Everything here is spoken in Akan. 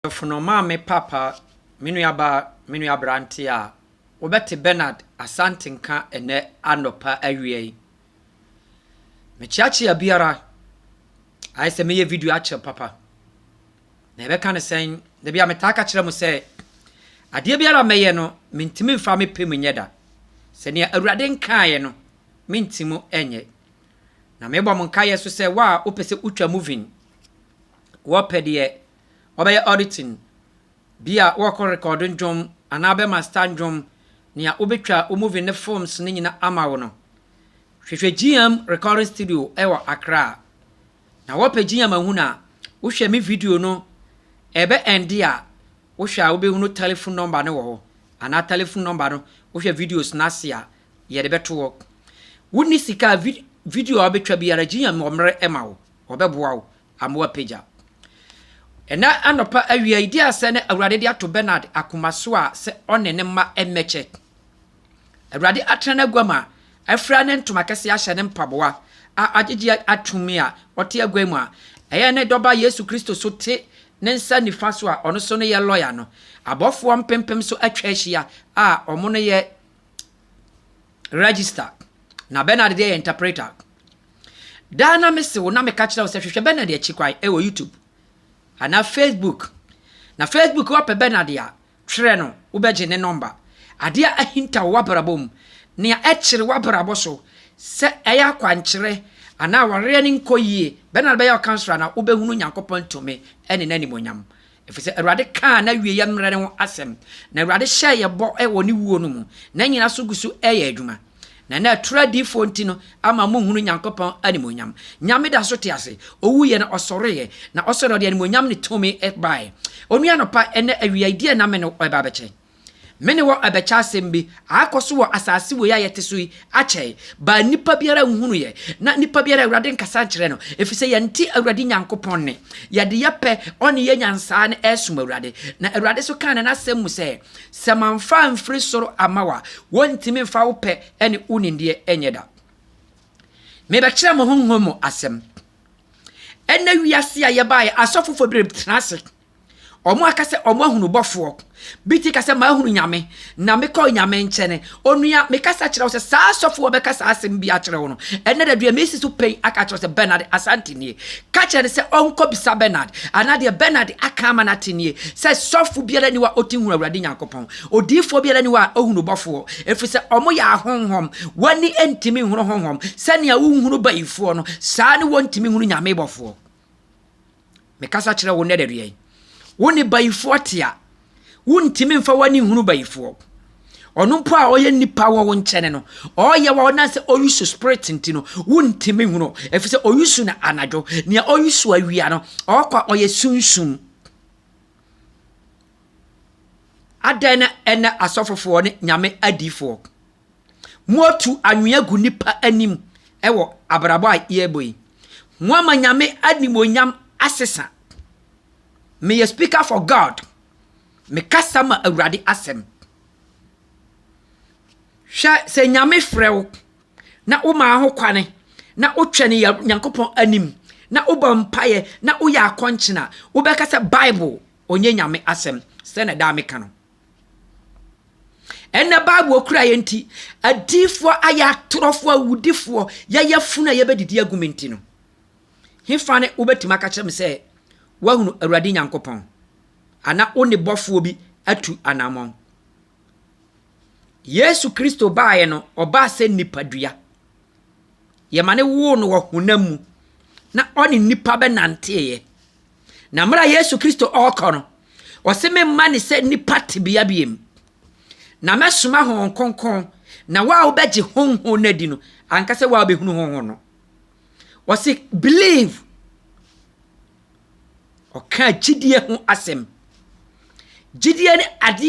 Ɛfono maame, papa, me nuabaa, me nua aberante a wobɛte Bernard Asante nka ɛnɛ anɔpa awia yi. Mekyeakyea biara, ayɛ sɛ meyɛ video akyɛ papa. Na yɛbɛka no sɛn? Da bi a metaa ka kyerɛ mo sɛ, adeɛ biara a mɛyɛ no, mentumi mfa me pɛ mu nyɛ da. Sɛ nea Awurade nkaeɛ no, mentumi nyɛ. Na mebɔ mo nkaeɛ so sɛ, wo a wopɛ sɛ wotwa movie, wɔpɛ deɛ ɔbɛyɛ auditing bi a wɔkɔ record ndwom anaa bɛma star ndwom, nea wobɛtwa wo movie ne films ne nyina ama wo no, hwehwɛ GM Recording Studio ɛwɔ Accra. Na wɔpɛ GM ahu no a, wohwɛ me video no ɛbɛ ɛnde a, wohwɛ a wobɛhunu telephone number no wɔ hɔ, anaa telephone number no wohwɛ videos no ase a yɛde bɛto hɔ. Wonni sika a, video a wobɛtwa biara, GM wɔ mmerɛ ma wo, ɔbɛboa wo ama woapagya. Ɛnɛ anɔpa awia yi, di asɛ ne Awurade de ato Bernard akoma so a sɛ ɔne ne mma mmɛkyɛ. Awurade atena n'agua mu a afira ne ntoma kɛseɛ ahyɛ ne mpaboa a agyegye atumi a ɔte agua mu a ɛyɛ ne dɔba Yesu Kristo so te ne nsa nifa so a ɔno so no yɛ lɔya no. Abɔfoɔ mpempem so atwa ahyia a ɔmo no yɛ register. Na Bernard deɛ yɛ interpreter. Daa na mese wo na meka kyerɛ wo sɛ hwehwɛ Bernard akyi kwan ɛwɔ YouTube anaa Facebook. Na Facebook wapɛ Bernard a, twerɛ no, wobɛgye ne number. Adeɛ a ahinta wo w'abrabɔ mu, nea ɛkyere w'abrabɔ so, sɛ ɛyɛ akwankyerɛ anaa awareɛ no nkɔ yie, Bernard bɛyɛ wo counselor na wobɛhunu Nyankopɔn tumi ɛne n'animonyam. Ɛfiri sɛ Awurade kaa n'awieeɛ mmerɛ no ho asɛm, na Awurade hyɛɛ yɛ bɔ ɛwɔ ne wuo no mu, na nyina so gu so ɛyɛ adwuma. Na na ɛtoro adiyifoɔ nti no ama monhunu Nyankopɔn animuonyam. Nyame da so te ase. Owuiɛ no ɔsɔreeɛ. Na ɔsɔre ɔde animuonyam ne tumi baeɛ. Onua, anɔpa ɛnɛ awia yi, deɛ na me ne wo ɛba abɛkyɛ? Me ne wɔ ɛbɛkyɛ asɛm bi akɔ so wɔ asase wei a yɛte so yi akyɛe. Baa nipa biara nhunuiɛ. Na nipa biara Awurade nkasa nkyerɛ no. Ɛfiri sɛ yɛnte Awurade Nyankopɔn nne. Yɛde yɛpɛ ɔne yɛ nyansaa ne ɛsom Awurade. Na Awurade so kaa ne n'asɛm mu sɛ, sɛ mamfa amfiri soro ama wo a, wɔntumi mfa wo pɛ ne wo nimdeɛ nyɛ da. Mebɛkyerɛ mo honhom mu asɛm. Ɛnɛ wiase a yɛbaeɛ, asɔfofoɔ bi tena ase. Ɔmo aka sɛ ɔmo ahunu bɔfoɔ. Bi ti ka sɛ mahunu Nyame na mekɔ Nyame nkyɛne. Onua, mekasa kyerɛ wo sɛ saa asɔfoɔ bɛka saa asɛm bi akyerɛ wo no. Ɛnɛ da dua mesi so pɛn aka kyerɛ wo sɛ Bernard Asante nie. Ka kyerɛ no sɛ ɔnkɔ bisa Bernard anaa deɛ Bernard aka ama no ate nie sɛ sɔfo biara ni hɔ a ɔti hunu Awurade Nyankopɔn. Odiyifoɔ biara ni hɔ a ɔhunu bɔfoɔ. Ɛfiri sɛ ɔmo yɛ ahonhom. W'ani ntumi nhunu honhom. Sɛnea wonhunu bayifoɔ no, saa ne wɔntumi nhunu Nyame bɔfoɔ. Mekasa kyerɛ wo nnɛ da dua yi. Wo ne bayifoɔ te a, wontumi mfa w'ani nhunu bayifoɔ. Ɔno mpo a ɔyɛ nipa wɔ wo nkyɛn no, ɔyɛ wa ɔnan sɛ ɔyusu spirit nti no, wontumi nhunu. Ɛfiri sɛ ɔyusu no anadwo, nea ɔyusu awia no, ɔkɔ a ɔyɛ sunsum. Adɛn na ɛnɛ asɔfofoɔ ne Nyame adiyifoɔ moatu anwea gu nipa anim ɛwɔ abrabɔ a yɛrebɔ yi? Mo ama Nyame animonyam asesa. Meyɛ speaker for God. Mekasa ma Awurade asɛm. Hwɛ, sɛ Nyame frɛ wo na womaa ho kwane na wotwɛne Nyankopɔn anim na wobɔ mpaeɛ na woyɛ akɔnkyene a, wobɛka sɛ Bible ɔnyɛ Nyame asɛm sɛ na daa meka no. Ɛnɛ Bible kura yɛ nti, adiifoɔ ayɛ atorɔfoɔ, awudifoɔ, yɛyɛ funu a yɛbɛdidi agu me nti no. Hefa ne wobɛtumi aka kyerɛ me sɛ woahunu Awurade Nyankopɔn anaa wo ne bɔfoɔ bi atu anammɔn? Yesu Kristo baeɛ no, ɔbaa sɛ nipadua. Yɛma ne woo no wɔ honam mu na ɔne nipa bɛnanteeɛ. Na mmerɛ a Yesu Kristo ɔrekɔ no, ɔse memma ne sɛ nipa tebea biem. Na mɛsoma Honhom Kronkron, na wo a wobɛgye Honhom no adi no, anka sɛ wo a wobɛhunu Honhom no. Ɔse believe. Ɔka gyidie ho asɛm. Gyidie ne adeɛ